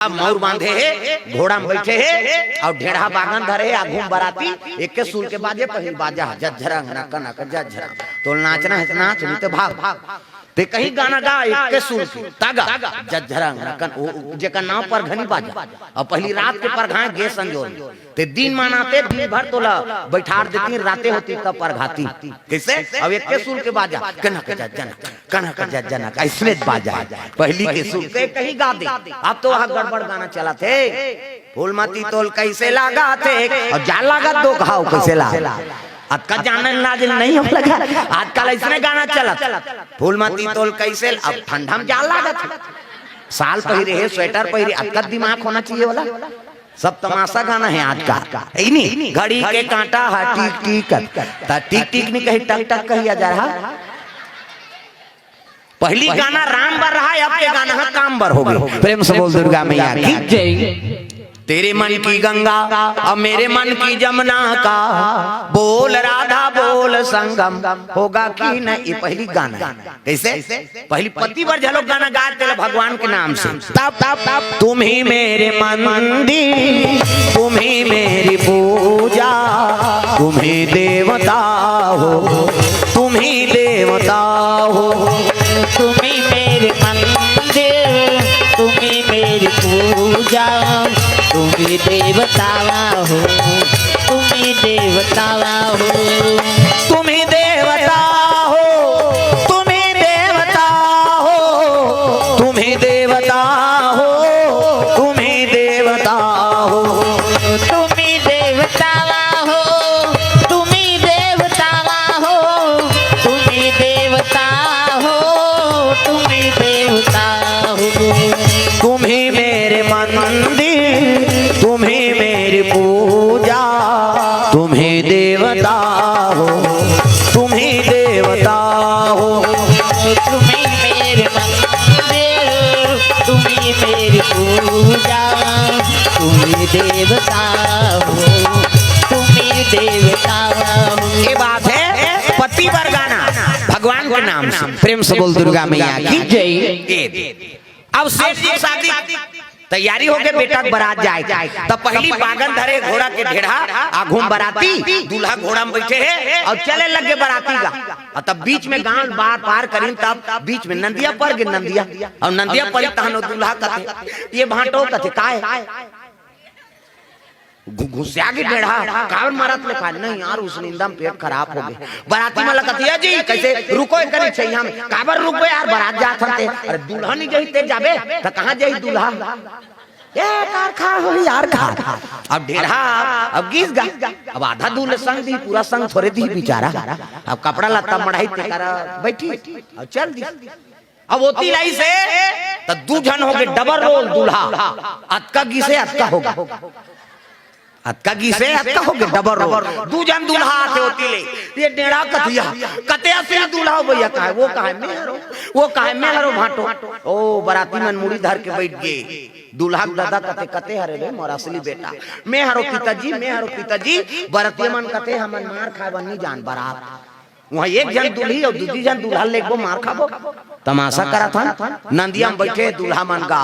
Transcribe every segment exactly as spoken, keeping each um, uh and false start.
मऊर बांधे हे, घोड़ा में बैठे हे, अउ ढेड़हा बागन धरे हे, आघू में बराती, एके सुर के बाजे, पहिली बाजा ह, जज्झरंग, नक, नक, जज्झरंग। तोल नाचना हे त नाच, नहीं त भाग, भाग। ते कहीं गाना गा, एके सुर के, त गा, जज्झरंग, नक, नक, ओ, जेकर नाम परघनी बाजा। अउ पहिली रात के परघाए गे संजोर। ते दिन मानाते, दिन भर तोला बैठार देती, राते होती तब परघाती। कइसे? अब एके सुर के बाजा, कनक जज्जनक, कनक जज्जनक, अइसने बाजा हे। पहिली के सुर के कहीं गा दे, अब तो वह गड़बड़ गाना चलत हे। फूलमती तोल कइसे लागत हे, अउ जाल लागत दो घाव कइसे लाग। अतका जानन लाज नहीं हो लगा, आजकल अइसने गाना चलत। फूलमती तोल कइसे, अब ठंडा में जाल लागत हे। साल पहिरे हे, स्वेटर पहिरे, अतका दिमाग होना चाहिए वाला। सब तमाशा गाना हे आजकल। हे नी? घड़ी के कांटा ह टिक टिक, त टिक टिक नहीं कही, टक टक कही जा रहा। पहिली गाना राम बर रहा, अब के गाना ह काम बर हो गे। प्रेम से बोल दुर्गा मैया की। जय। तेरे मन की गंगा और मेरे मन की जमुना का बोल राधा बोल संगम होगा कि नहीं, ये पहिली गाना हे। कइसे? पहिली पति बर घलो गाना गाय तेला भगवान के नाम से। तब, तब, तब, तुम ही मेरे मंदिर, तुम ही मेरी पूजा, तुम ही देवता हो, तुम ही देवता हो। तुम ही मेरे मंदिर, तुम ही मेरी पूजा, तुम ही देवता हो, तुम ही देवता हो। तुम ही देवता हो, तुम ही देवता हो, तुम ही देवता हो, तुम ही देवता हो। तुम ही देवता हो, तुम ही देवता हो, तुम ही देवता हो, तुम ही देवता हो। तुम ही मेरे मंदिर, तुम ही मेरी पूजा, तुम ही देवता हो, तुम ही देवता हो। तुम ही मेरे मंदिर, तुम ही मेरी पूजा, तुम ही देवता हो, तुम ही देवता हो। ये बात हे पति बर गाना भगवान के नाम से। प्रेम से बोल दुर्गा मैया की जय। ये अब सेठ जी शादी तैयारी हो गे, बेटा के बरात जाए के। त पहिली बागन धरे घोड़ा के ढेड़हा, आघू में बराती, दूल्हा घोड़ा में बैठे हे अउ चले लगे बराती गा। अउ तब बीच में गांव बार पार करिन, तब बीच में नंदिया पर गे, नंदिया। अउ नंदिया परी तहन ओ दूल्हा कथे, ये भांटो कथे, "काय?" घु-, घुसिया गे ढेड़हा, "काबर मारत ले काय?" "नहीं यार, उस निंदा में पेट खराब हो गे।" बराती मन ला कथे, "ए जी, कइसे रुको, एकरी छइहां में।" "काबर रुकबे यार, बरात जात हन ते।" "अरे दुल्हा नहीं जही ते जाबे, त कहां जही दूल्हा?" ए, कार खा होही यार, खा। अब ढेड़हा, अब गीस गा। अब आधा दूल्हा संग दी, पूरा संग थोरे दी बेचारा। अब कपड़ा लत्ता मढ़ाई ते करा, बैठी। अब चल दी। अब ओती लाइस हे, त दू झन हो गे double role दूल्हा। अतका गीसे, अतका हो गे। अतका गीसे, अतका हो गे double role। दू झन दूल्हा आथे ओती ले। ये ढेड़हा कथे, "कते असली दूल्हा हो भइया?" कहे, "वो कहे मैं हरों, वो कहे मैं हरों भांटो।" ओ, बराती मन मुड़ी धर के बैठ गे। दूल्हा के ददा कथे, "कते हरे रे मोर असली बेटा?" "मैं हरों पिताजी, मैं हरों पिताजी।" बरतिया मन कथे, "हमन मार खाए बर नहीं जान बरात।" उहां एक झन दुल्ही अउ दूजी झन दूल्हा लेगबो, मार खाबो। तमाशा करत हन। नंदिया में बैठे दूल्हा मन गा।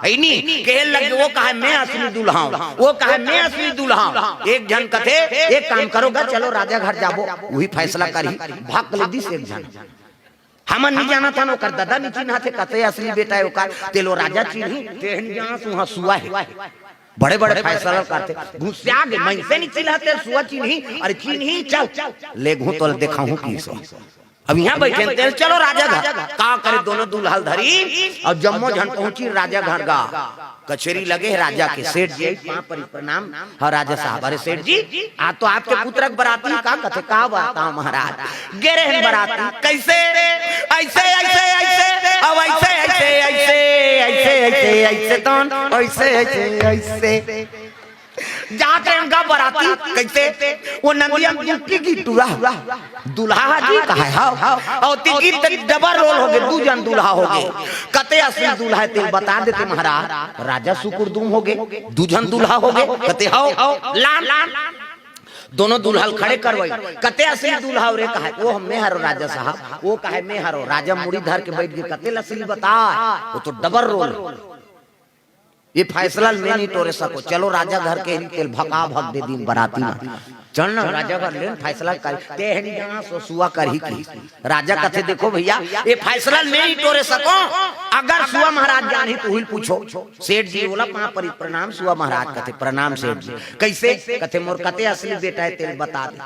अइनी कहे लगे, "वो कहे मैं असली दूल्हा हूं, वो कहे मैं असली दूल्हा हूं।" एक झन कथे, "एक काम करो गा, चलो राजा घर जाबो, उही फैसला करही।" भाग ले दिस एक झन। "हमन नहीं जानत हन, ओकर ददा नहीं चिन्हाथे, कते असली बेटा हे ओकर, तेलो राजा चिन्ही, तेहन जांस उहां सुआ हे।" बड़े-बड़े फैसला करथे। घुसिया गे, मइनसे नहीं चिन्हाथे, सुआ चिन्ही, अरे चिन्ही, चल, लेगहूं तोला देखाहूं कइसे। अब इहां बैठे तेल, चलो राजा घर। का करे, दोनों दूल्हा ल धरी अउ जम्मो झन पहुंची राजा घर गा। कचेरी लगे हे राजा के, सेठ जी आई, पांव परी प्रणाम। "हाँ राजा साहब।" "अरे सेठ जी, आज तो आपके पुत्र के बराती।" "का कथे, का बरात महाराज?" "गे रहेन बराती।" "कइसे?" "अइसे, अइसे, अइसे, अब अइसे, अइसे, अइसे, अइसे, अइसे, अइसे, तोन, अइसे, अइसे, अइसे।" जात रहेन गा बराती, कइसे? ओ नंदिया में दुखी की टूरा। दूल्हा हा जी कहे, "हव।" अउ तिकी double role हो गे, दू झन दूल्हा हो गे। कते असली दूल्हा हे तेला बता देते महाराज, राजा सुकुरदुम हो गे, दू झन दूल्हा हो गे, कथे, "हव, लान।" दोनों दूल्हा ल खड़े करवाई, "कते असली दूल्हा हो रे?" कहे, "वो मैं हरों राजा साहब।" वो कहे, "मैं हरों।" राजा मुड़ी धर के बैठ गे, "कते ल असली बता, वो तो double role।" ये फैसला ल मैं नहीं टोरे सकों। चलो राजा घर के ही तेल भका भक दे दिन बराती में। चल ना राजा घर ले फैसला कर, ते हनी जाना सो सुआ करही की। राजा कथे, "देखो भैया, ये फैसला ल मैं नहीं टोरे सकों। अगर सुआ महाराज जानही तो उहिल पूछो।" सेठ जी बोला, "पाँव परी प्रणाम सुआ महाराज।" कथे, "प्रणाम सेठ जी।" "कैसे?" कथे, "मोर कते असली बेटा हे तेल बता दे।"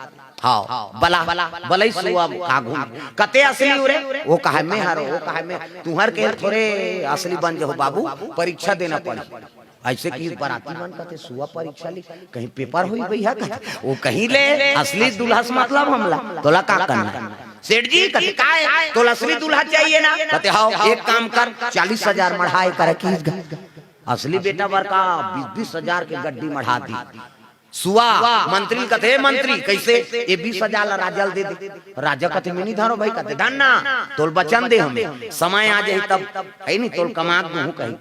हाँ, बला, बलई सुआ आगू। "कते असली उरे?" "वो कहे मैं हरो, वो कहे मैं।" "तुहर के थोरे असली बन जाहू बाबू, परीक्षा देना पड़ी।" ऐसे कि बराती मन कथे, "सुआ परीक्षा ली, कहीं पेपर होई भैया?" कथे, "वो कहीं ले, असली दूल्हा से मतलब हमला, तोला का करना?" "सेठ जी," कथे, "का हे? तोला असली दूल्हा चाहिए ना?" कथे, "हाँ।" "एक काम कर, चालीस हजार मढ़ाए कर की असली बेटा बर का बीस बीस हजार के गड्डी मढ़ा दी।" सुआ मंत्री ल कथे, "हे मंत्री, कैसे?" "ये बीस हजार ला राजा ल दे दे।" राजा कथे, "मैं नहीं धरो भाई।" कथे, "धन ना, तोल वचन दे हमें, समय आ जाही तब, है नहीं, तोल कमा के दूहूँ कही।"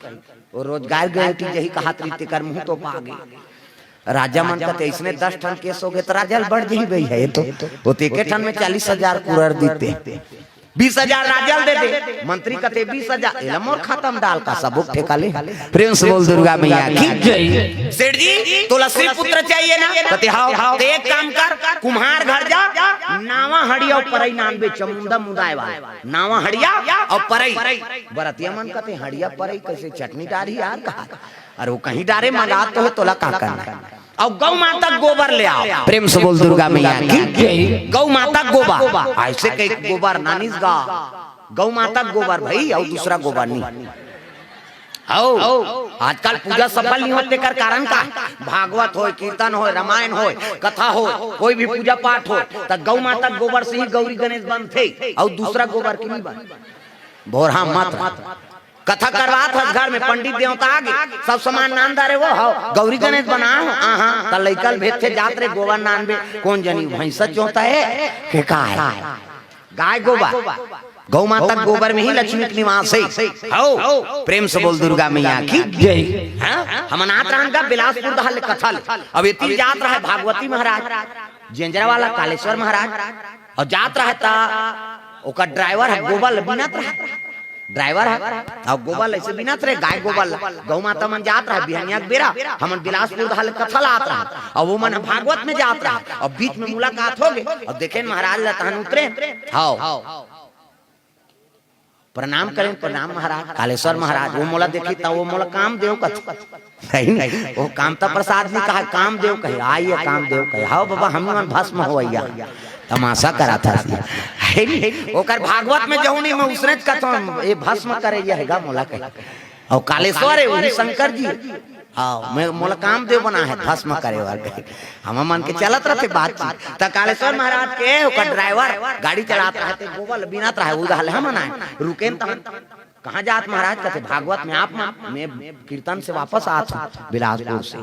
वो रोजगार गारंटी जही कहात रहिथे, कर मुंह तो पागे। राजा मन कथे, "इसने दस ठन केस होगे त राजा ल बढ़ जही भैया, ये तो, वो तो एके ठन में चालीस हजार कुरर दीते।" "बीस हजार राजा ल दे दे।" मंत्री कथे, "बीस हजार एला मोर खाता में डाल का सबो ठेका ले।" प्रेम से बोल दुर्गा मैया की जय। "सेठ जी, तोला असली पुत्र चाहिए ना?" कथे, "हाँ।" "तो एक काम कर, कुम्हार घर जा, नावा हड़िया अउ परई नानबे, चमुंदा मुदाय वाला, नावा हड़िया अउ परई।" बरतिया मन कथे, "हड़िया परई कैसे चटनी डारही यार?" कहा, "अरे वो कहीं डारे, मगात तो हे, तोला का करना?" "अउ गौ माता गोबर ले आव।" प्रेम से बोल दुर्गा मैया की। "गौ माता गोबर।" ऐसे कही गोबर नानिस गा, गौ माता गोबर भाई, अउ दूसरा गोबर नहीं। हौ, आजकल पूजा सफल नहीं होत, तेकर कारण का? भागवत होय, कीर्तन होय, रामायण होय, कथा होय, कोई भी पूजा पाठ होय, त गौ माता गोबर से ही गौरी गणेश बनथे, अउ दूसरा गोबर के नहीं बन। भोरहा मत। कथा करवात हस घर में, पंडित देवता आगे, सब सामान नान डारे, वो हौ, गौरी गणेश बना हो, आहा, त लइका ल भेजथे, "जात रे गोबर नानबे।" कोन जनी भैंसा चोता हे, के का हे? गाय गोबर, गौ माता के गोबर में ही लक्ष्मी के निवास हे। हौ, प्रेम से बोल दुर्गा मैया की जय। हाँ? हमन आत रहन का बिलासपुर डहर ले कथा ले। अब एती जात रहे भागवती महाराज, जेंजरा वाला कालेश्वर महाराज, अउ जात रहे त ओकर ड्राइवर ह गोबर ल बिनत रहे। ड्राइवर ह, अउ गोबर ल अइसे बिनत रहे, गाय गोबर ल। गौ माता मन जात रहे, बिहनिया के बेरा, हमन बिलासपुर डहर ले कथा ल आत रहे, अउ वो मन भागवत में जात रहे, अउ बीच में मुलाकात होगे, अउ देखेन महाराज ल तहन उतरेन। हौ। प्रणाम करेन, "प्रणाम महाराज।" कालेश्वर महाराज, वो मोला देखही त वो मोला कामदेव कथे। नहीं, नहीं, वो कामता प्रसाद नहीं कहा, कामदेव कहे, "आइए कामदेव कहे।" "हौ बाबा, हम मन भस्म होवइया।" तमाशा करत हस। हे नहीं, ओकर भागवत में जहूँ नहीं, मैं उसने च कथों, "ये भस्म करइया हे गा मोला," कहे। अउ कालेश्वर हे, वही शंकर जी। हाँ, मैं, "मोला कामदेव बना हे भस्म करे बर," कहे। हमर मन के चलत रहिथे बातचीत। त कालेश्वर महाराज के ओकर ड्राइवर गाड़ी चलात रहे, ते गोबर ल बिनत रहे, उधार ले हमन आए। रुकेन तहन, "कहाँ जात महाराज?" कथे, "भागवत में।" "आप मन?" "मैं कीर्तन से वापस आत हूँ बिलासपुर से।"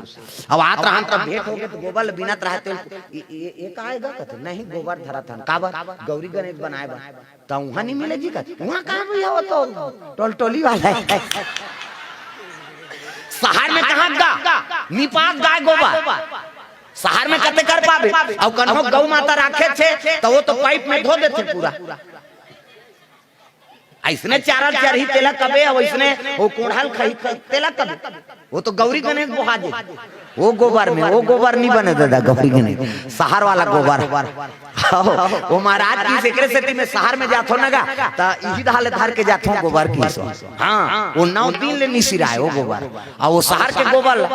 अउ आत रहन त भेंट होगे त गोबर ल बिनत रहे, ते, "ये, ये, ये का हे गा?" कथे, "नहीं, गोबर धरत हन।" "काबर?" "गौरी गणेश बनाए बर।" "त उहाँ नहीं मिले जी?" कथे, "उहाँ कहाँ भैया, वो तो टोलटोली वाला हे।" शहर में कहाँ गा? निपात गाय गोबर। शहर में कते कर पाबे? अउ कन्हो गौ माता राखे छे, त वो तो पाइप में धो देथे पूरा। अइसने चारा ल चरही तेला कबे, अउ अइसने वो कोढ़ा ल खही तेला कबे। वो तो गौरी गणेश बोहा जे। वो गोबर में, वो गोबर नहीं बने दादा, गौरी गणेश। शहर वाला गोबर। हौ, वो महाराज की सेकरे सेती में शहर में जाथों न गा, त इही डहर ले धर के जाथों गोबर की सो। हाँ, वो नौ दिन ले नहीं सिराय वो गोबर। अउ वो शहर के गोबर ल-,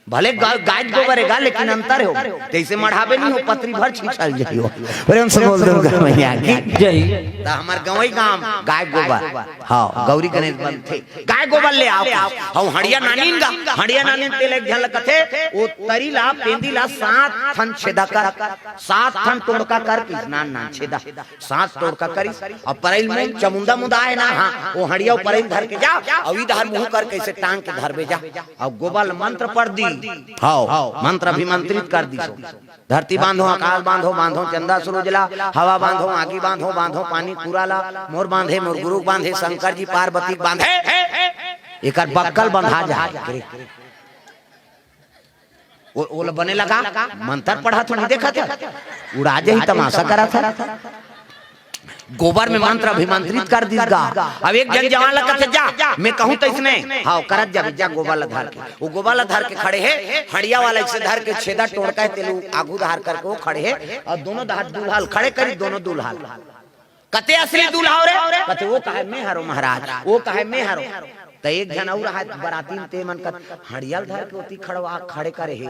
भले गा-, गाय के गोबर हे गा, लेकिन अंतर हे वो। तइसे मढ़ाबे नहीं हो, पतरी भर छिछल जाही हो। प्रेम से बोल दुर्गा मैया की जय। त हमर गंवई गांव गाय गोबर, हाँ, गौरी गणेश बनथे। गाय गोबर ले आव, अउ हड़िया नानिन गा, हड़िया नानिन तेला एक झन ल कथे, वो तरी ला, पेंदी ला सात ठन छेदा कर, सात ठन टोड़का कर, नान नान छेदा, सात टोड़का करिस, अउ परई ल मुंह चमुंदा मुदाय ना, हाँ, वो हड़िया परई ल धर के जा, अउ इधर मुंह करके अइसे टांग के धरबे जा, अउ गोबर ल मंत्र पढ़ दी, हौ, मंत्र अभिमंत्रित कर दी सो। धरती बांधो, आकाश बांधो, बांधो चंदा सूरज ला, हवा बांधो, आगी बांधो, बांधो पानी कूड़ा ला, मोर बांधे, मोर गुरु बांधे, शंकर जी पार्वती बांधे, एकर बक्कल बंधा जाय। ओ, ओला बने लगा, मंत्र पढ़त हूँ, नहीं देखत हे, उड़ा जाही, तमाशा करत हे। गोबर में मंत्र अभिमंत्रित कर दिस गा। अब एक झन जवान ला कथे, "जा, मैं कहूं तइसने।" "हाव, करत जाबे, जा गोबर ला धर के।" वो गोबर ला धर के खड़े हे, हंड़िया वाला अइसे धर के छेदा टोड़का हे, तेला आगू डहर करके वो खड़े हे, अउ दोनों डहर दूल्हा ल खड़े करिस, दोनों दूल्हा ल। "कते असली दूल्हा हो रे?" कथे, "वो कहे मैं हरों महाराज, वो कहे मैं हरों।" त एक झन अउ रहय बराती म, ते मन कथे, "हंड़िया ल धर के ओती खड़वा, खड़े करे हे,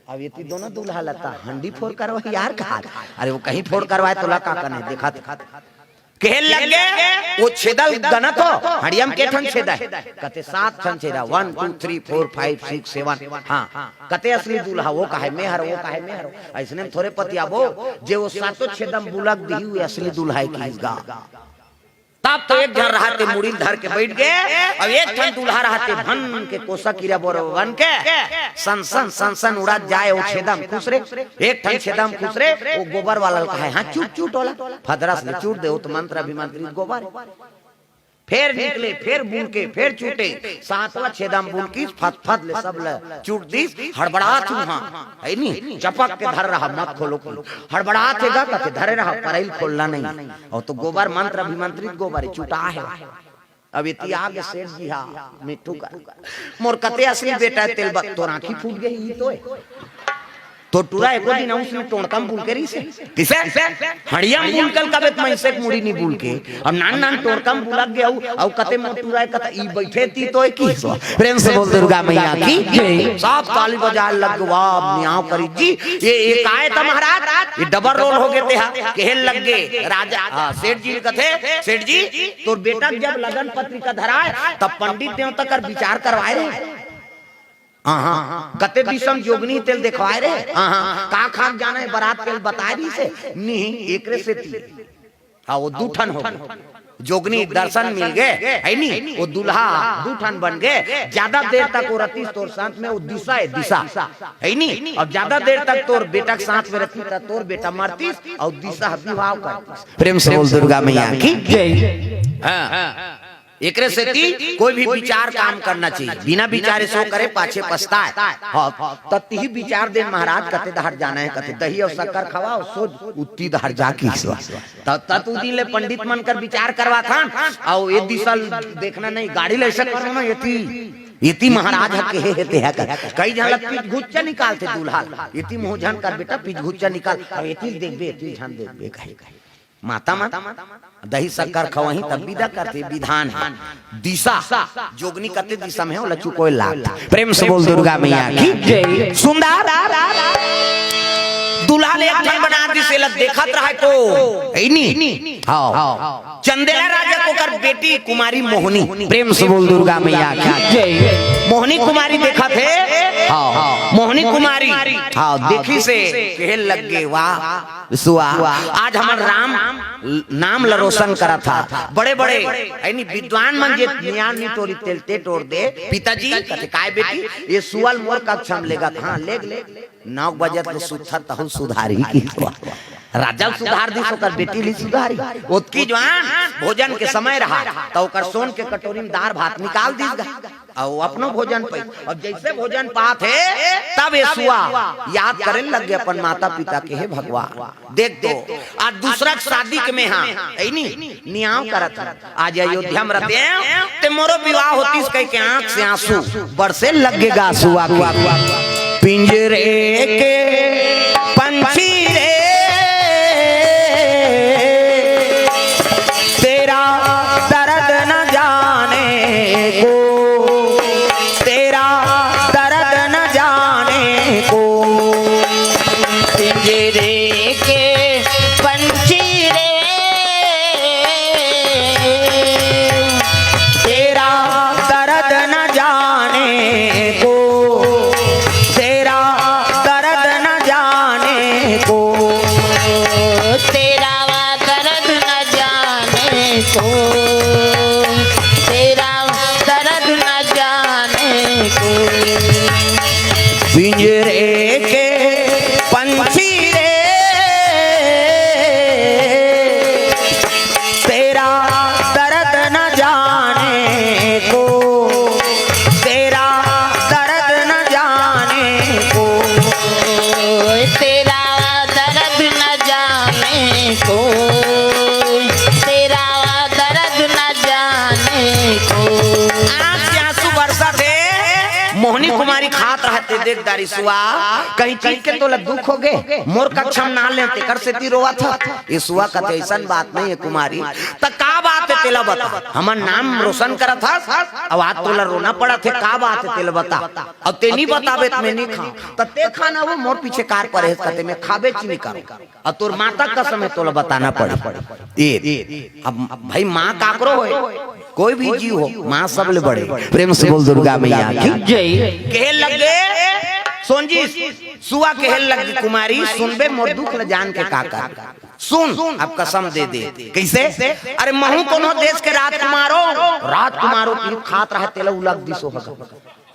अब एती दोनों दूल्हा ल त हंडी फोर करवाही यार कहा।" "अरे वो कहीं फोर करवाय, तोला का करना हे, देखा त।" कहे लगे, "वो छेदा ल गनत हो, हंड़िया म के ठन छेदा हे?" कथे, "सात ठन छेदा, one, two, three, four, five, six, seven।" "हां।" "कते असली दूल्हा?" "वो कहे मैं हरों, वो कहे मैं हरों।" अइसने म थोरे पतियाबो, जे वो सातों छेदा म बुलक दिही, वो असली दूल्हा हे किहिस गा। तब तो एक झन रहय ते मुड़ी ल धर के बइठ गे, अउ एक ठन दूल्हा रहय ते भन के कोसा कीरा बोर बन के सन सन सन सन उड़त जाय, वो छेदा म खुसरे, एक ठन छेदा म खुसरे, वो गोबर वाला ल कहय, "हां, चूट चूट ओला, फदरस ले चूट दे, वो तो मंत्र अभिमंत्रित गोबर।" फेर निकले, फेर बुलके, फेर चूटे, सातवां छेदा म बुलकिस, फत फत ले सब ल चूट दिस, हड़बड़ात हूं, हां, हे नी, चपक के धर रहा, मत खोलो कि। हड़बड़ात हे गा, कथे, "धरे रहा, परइल खोलना नहीं।" अउ तो गोबर मंत्र अभिमंत्रित गोबर हे, चूटा हे। अब एती आगे सेठ जी हा, मिट्ठू का, "मोर कते असली बेटा हे, तेल बक तोर आंखी फूट गे ही तो हे।" तोर टूरा एको दिन अइसने टोड़का म बुलके रहिसे? किसे? हंड़िया म बुलके ल कबे त मइसे के मुड़ी नी बुलके। अब नान नान टोड़का म बुलक गे अउ, अउ कथे मोर टूरा हे, कथे ई बइठे ती तो हे किहिस। प्रेम से बोल दुर्गा मैया की जय। सब ताली बजाय लग गे, "वाह, मियाव करी जी, ये, ये काय त महाराज, ये डबल रोल हो गे तेहा।" कहे लग गे राजा, हां, सेठ जी ल कथे, "सेठ जी, तोर बेटा के जब लगन पत्रिका धराय, तब पंडित देवता कर विचार करवाय रे।" हां, हां। "कते दिसम जोगनी तेल देखवाय रे?" हां, हां। "का खाक जाना हे बरात तेल बताय दिस हे?" "नहीं, एकरे सेती।" हां, वो दू ठन हो गे। जोगनी दर्शन मिल गे, हे नी? वो दूल्हा दू ठन बन गे। जादा देर तक वो रतिस तोर संग में, वो दिसा हे, दिसा, हे नी? अब जादा देर तक तोर बेटा के संग में रतिस, त तोर बेटा मरतिस, अउ दिसा ह बिहाव करतिस। प्रेम से बोल दुर्गा मैया की जय। हां। एकरे सेती कोई भी विचार काम करना चाहिए, बिना विचारे सो करे पाछे पछताय। हां, त तिही विचार देन महाराज, कते डहर जाना हे, कथे दही अउ शक्कर खवाव, सोझ उत्ती डहर जा किहिस। त, त तू दिन ले पंडित मन कर विचार करवाथन, अउ ए दिसा ल देखना नहीं, गाड़ी ल अइसे करो ना, एती, एती महाराज ह कहे हे तेहा कर। कई झन ल पीछघुच्चा निकालथे दूल्हा ल, एती मुंह झन कर बेटा, पीछघुच्चा निकाल, अउ एती ल देखबे, एती ल झन देखबे कहे। माता मन दही शक्कर खवाही तब विदा करथे, विधान हे। दिसा, जोगनी कते दिसा में हे, ओला चुकोय लागथे। प्रेम से बोल दुर्गा मैया की जय। सुंदर दूल्हा ले एक ठन बना दिस, एला देखत रहय को, हे नी? हां। चंदेला राजा के ओकर बेटी कुमारी मोहनी। प्रेम से बोल दुर्गा मैया की जय। मोहनी कुमारी देखत हे। हां। मोहनी कुमारी। हां, देखिस हे, कहे लग गे, "वाह, सुआ, आज हमर राम नाम ल रोशन करत हा।" बड़े-बड़े, हे नी, विद्वान मन जे नियार नी टोरी तेल ते टोर दे, "पिताजी," कथे, "काय बेटी?" "ये सुआ ल मोर कक्षा म लेगत हंव।" "हां, लेग, लेग।" नौ बजे ले सुतथे तहू सुधारी किहिस। राजा ल सुधार दिस, ओकर बेटी ल नी सुधारी। ओतकी जुवान, भोजन के समय रहय, त ओकर सोन के कटोरी म दार भात निकाल दिस गा। अउ अपनो भोजन पाइस। अब जइसे भोजन पाथे, तब ए सुआ याद करे लग गे अपन माता पिता के, "हे भगवान, देख तो, आज दूसरा के शादी के में हा, हे नी, नियाव करत हंव। आज अयोध्या म रहितेंव, ते मोरो विवाह होतिस," कहिके आंख से आंसू बरसे लग गे गा सुआ के। पिंजरे के पंछी रे, तेरा दर्द न जाने को, तेरा दर्द न जाने को। पिंजरे के पंछी रे, तेरा दर्द न जाने को, तेरा दर्द न जाने को, तेरा दर्द न जाने को, तेरा दर्द न जाने को। पिंजरे के पंछी रे, तेरा दर्द न जाने को, तेरा दर्द न जाने को, तेरा दर्द न जाने को, कुमारी खात रहते देख डारिस सुआ, कहीं चीज के तोला दुख होगे, मोर कक्षा म ना ले तेकर सेती रोवत हस। ए सुआ कथे अइसन बात नहीं हे कुमारी। त का बात हे तेला बता, हमर नाम रोशन करत हस, अउ आज तोला रोना पड़त हे, का बात हे तेला बता। अउ ते नहीं बताबे त मैं नहीं खांव। त ते खा ना, वो मोर पीछे कार परे हे कथे मैं खाबे च नहीं करंव। अउ तोर माता कसम हे तोला बताना पड़ही। ए, अब भाई माँ काकरो होय, कोई भी जीव हो, माँ सबले बड़े। प्रेम से बोल दुर्गा मैया की। जय। कहे लगे, सोनजी, सुआ कहे लगे कुमारी, सुनबे मोर दुख ल जान के का कर। सुन, अब कसम दे दे। कइसे? अरे महूं कोनो देश के राजकुमार हों, राजकुमार हों, पीत खात रहा तेला उलग दिस होगा।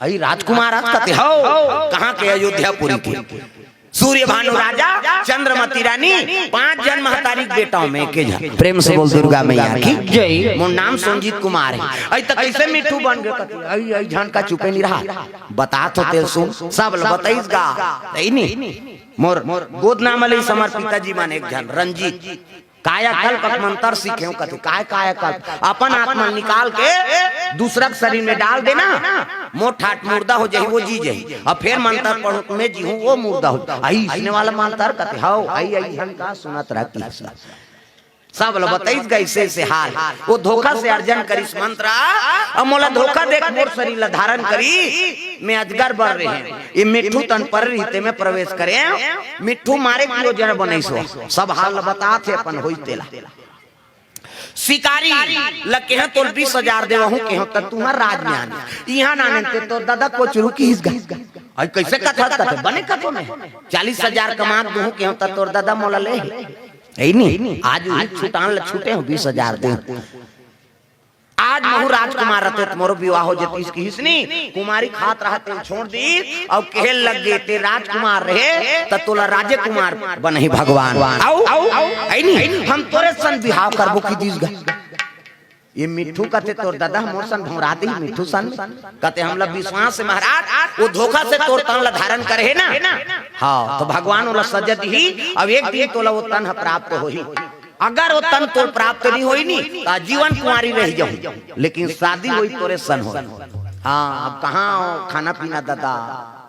अई राजकुमार हस कथे हव, कहाँ के? अयोध्यापुरी के। सूर्य भानु राजा, चंद्रमती रानी, पांच झन महतारी के बेटा हों मैं एके झन। प्रेम से बोल दुर्गा मैया की। जय। मोर नाम संजीत कुमार हे। अई त कइसे मिट्ठू बन गे कथे? अई, अई झन का चुपे नहीं रहा। बतात हों तेला सुन, सब ल बताइस गा। अई नहीं। मोर गोद नाम ले समर पिताजी मन एक झन रंजीत। कायाकल्प के मंतर सीखेंव कथे। काय कायाकल्प? अपन आत्मा निकाल के दूसरा के शरीर में डाल देना, मोर ठाठ मुर्दा हो जाही, वो जी जाही। अब फेर मंतर पढ़हूं त मैं जीहूं, वो मुर्दा हो। अई अइसने वाला मंतर कथे हव, अई, अई झन का सुनत रहा कि सब ल बताइस गा अइसे अइसे हाल। वो धोखा से अर्जन करिस मंतर, अब मोला धोखा देके मोर शरीर ल धारण करिस, मैं अजगर बन रहेंव। ए मिट्ठू तन पर रहिते मैं प्रवेश करेंव, मिट्ठू मारे के योजना बनइस हों। सब हाल ल बतात हे अपन होइस तेला। शिकारी ल केहेंव तोला बीस हजार देवहूं केहेंव त तुंहर राज में आने। इहां नाने ते तोर ददा कोचरू किहिस गा। अई कइसे कथस कथे? बने कथों मैं। चालीस हजार कमा के दूहूं केहेंव त तोर ददा मोला लेही। अई नहीं, आज उही छुटान ल छुटे हों, बीस हजार दे। आज महूं राजकुमार रहतेंव त मोरो विवाह हो जतिस किहिस नहीं, कुमारी खात रहते छोड़ दिस, अउ कहे लगे ते राजकुमार रहे, त तोला राजे कुमार बनही भगवान। अउ, अई नहीं, हम तोरे सन बिहाव करबो किहिस गा। ए मिट्ठू कथे तोर ददा मोर सन भंवरा दिही मिट्ठू सन। कथे हमला विश्वास हे महाराज, वो धोखा से तोर तन ल धारण करे हे ना। हव, त भगवान ओला सजा दिही, अब एक दिन तोला वो तन ह प्राप्त होही। अगर वो तन तोर प्राप्त नहीं होही नी, त आजीवन कुंवारी रहि जाहू, लेकिन शादी होही तोरे सन होही। हव, अब कहाँ खाना पीना ददा,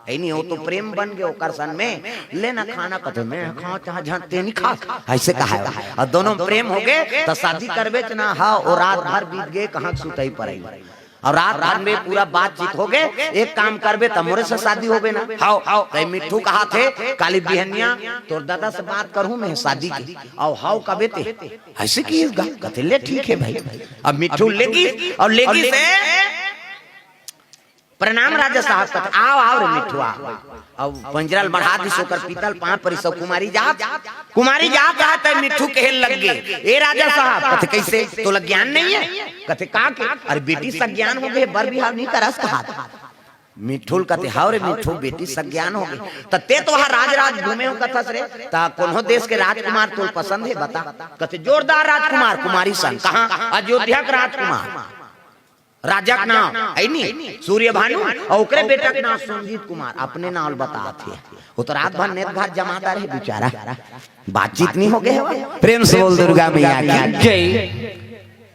हे नहीं, वो तो प्रेम बन गे ओकर सन में, ले ना खाना कथे, मैं खांव चाहे झन ते नहीं खा, अइसे कहा हे। अउ दोनों में प्रेम होगे, त शादी करबे च ना, हव, वो रात भर बीत गे, कहाँ सुतई परई। अउ रात भर में पूरा बातचीत होगे, एक काम करबे त मोरे से शादी होबे ना। हव, हव। त मिट्ठू कहथे, काली बिहनिया तोर ददा से बात करहूं मैं शादी के। अउ हव कबे ते, अइसे किहिस गा, कथे ले ठीक हे भाई। अब मिट्ठू लेगिस, अउ लेगिस हे, प्रणाम राजा साहब, कथे, आव, आव रे मिट्ठू, आव। अब पंजरा ल बढ़ा दिस ओकर पीतल पांव परिस अउ कुमारी जात, कुमारी जात कहत हे, मिट्ठू कहे लगे, ए राजा साहब, कथे, कइसे? तोला ज्ञान नहीं हे? कथे, का के? अरे बेटी सज्ञान होगे, बर बिहाव नहीं करस कहत। मिट्ठू ल कथे, हव रे मिट्ठू, बेटी सज्ञान होगे। त ते तो हा राज राज घूमे हों कथस रे, त कोनो देश के राजकुमार तोला पसंद हे बता? कथे, जोरदार राजकुमार, कुमारी सन। कहाँ? अयोध्या के राजकुमार। राजा के नांव हे नहीं, सूर्य भानु, अउ ओकरे बेटा के नांव संजीत कुमार, अपने नांव ल बतात हे। वो तो रात भर नेत घर जमाता रहे बेचारा, बातचीत नहीं होगे हे। प्रेम से बोल दुर्गा मैया की। जय।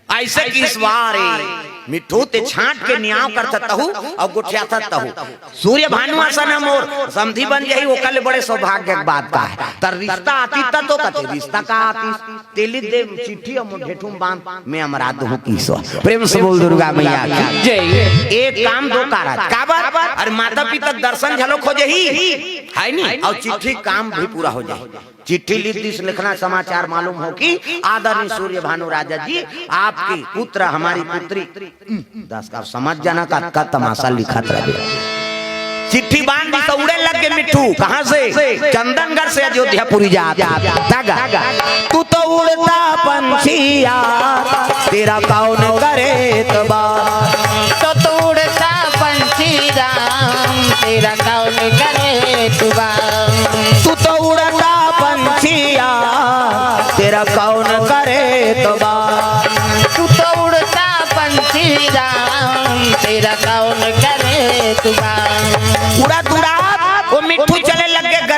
अइसे किहिस वा रे मिट्ठू, ते छांट के नियाव करथस तहू, अउ गोठियाथस तहू। सूर्य भानु असन ह मोर समधी बन जाही, ओकर ले बड़े सौभाग्य के बात का हे? त रिश्ता आतिस त तो कथे, रिश्ता का आतिस? तेली दे चिट्ठी अउ मोर ढेठू म बांध, मैं अमरा दूहूं किहिस। प्रेम से बोल दुर्गा मैया की। जय। एक काम दो कारज। काबर? अरे माता पिता के दर्शन घलो हो जाही, हे नहीं? अउ चिट्ठी काम भी पूरा हो जाही। चिट्ठी लिख दिस, लिखना समाचार मालूम हो कि आदरणीय सूर्य भानु राजा जी, आपके पुत्र हमारी पुत्री। दस का समझ जाना का, का तमाशा लिखत रहे। चिट्ठी बांध दिस, उड़े लग गे मिट्ठू। कहाँ से? चंदनगढ़ से अयोध्यापुरी जात। दागा। तू तो उड़ता पंछी यार, तेरा कौन करे एतबार। तो तू उड़ता पंछी राम, तेरा कौन करे एतबार। तू तो उड़ता पंछी यार, तेरा कौन करे एतबार। तू तो उड़ता पंछी राम, तेरा कौन करे एतबार। उड़त उड़त वो मिट्ठू चले